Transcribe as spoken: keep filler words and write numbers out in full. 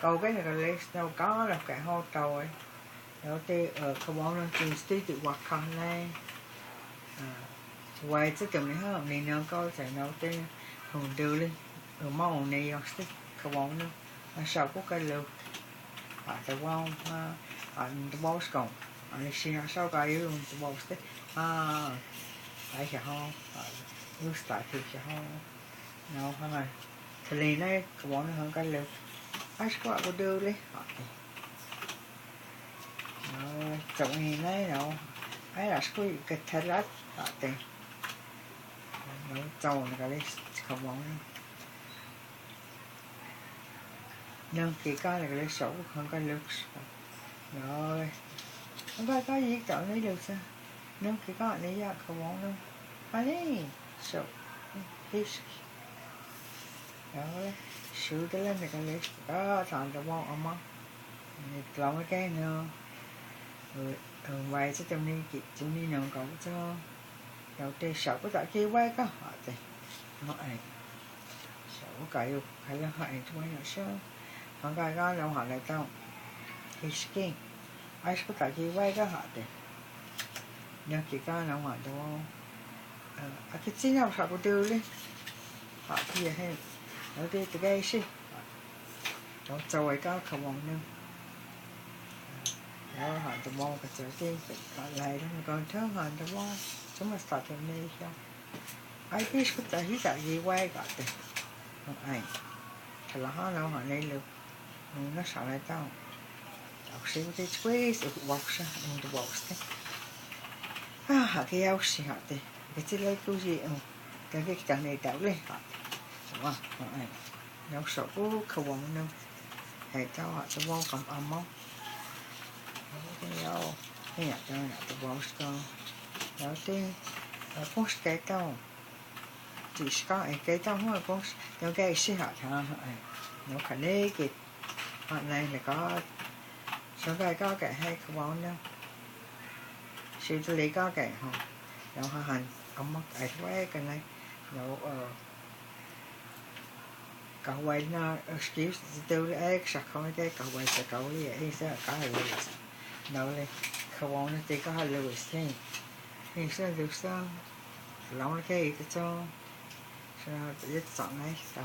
Kau kei na ka les nau ka la kei hau tau e. Nau te kawao nau tin sti ti wa ka nai. Wai tsa tem ni ha ni nau kau tsa nau te hung du li. Ơ, mau ne yong sti kawao nau. A sau ku ka lu. A ta wao ha. A ta wao skong. A ni si a sau ka yu lu ta wao sti. A. Ai sa ho. A. Lu sta ti sa ho. Nau ha ngai. Thali nai kawao nau hang ka lu. Ai skwa ku du li. A te. Nau, tau ni nai nau. Ai la skwa ka thalat. A te. Nau tau na ka li kawao nau. Nau ki ka na ka li sau hang ka lu. Nau. Hang ka ka yi tau ni lu sa. Nau ki ka ni ya kawao nau. A ni. Sau. His. Nau. Su ta la na ka li. Ka sa ta wao a ma. Ni tlong ke nau. Ơ, ơ, wai sa tem ni ki, tem ni nau kau sa. Nau te sau ku ta ki wai ka ha te. Nau ai. Sau ku ka yu, ka la ha ai tu wai nau sa. Hang ka ka nau ha lai tau. Ki ski. Ai sa ku ta ki wai ka ha te. Nau ki ka nau ha tau. Ơ, a ki tsi nau sa ku du li. Ha ki ya he. Nau te te ka isi. Nau tsa wai ka kawao nau. Nau ha ta wao ka tsa te ka lai nau ka tsa ha ta wao. Tsa ma sta te me ya. Ai pis ku ta hi ta yi wai ka te. Nau ai. Tha la ha nau ha ne lu. Nau na sa lai tau. Tau si ku te chkwi si wak sa, nau ta wao sti. A, ha ki yau si ha te. Ki tsi lai ku yi, ơ. Ka ki ta ne tau le ha te. Wa, nau ai. Nau sau ku kawao nau. He tau ha ta wao kam a mo. Nau te yau. He ya tau na ta wao skong. Nau te. A, pos ke tau. Ti ska e ke tau hua pos. Nau ke si ha ta ha e. Nau ka ne ke. Ha nai le ka. Sa ka ka ke he kawao nau. Si ta le ka ke ha. Nau ha han. A mak ai wai ka nai. Nau, ơ, Ka wai na, ski sti te u le ek sa ka wai te ka wai te ka wai e sa ka wai. Nau le, ka wai na te ka ha le wai sti. Ni sa du sa, lau na ke i te so. Sa na te sa na i sa.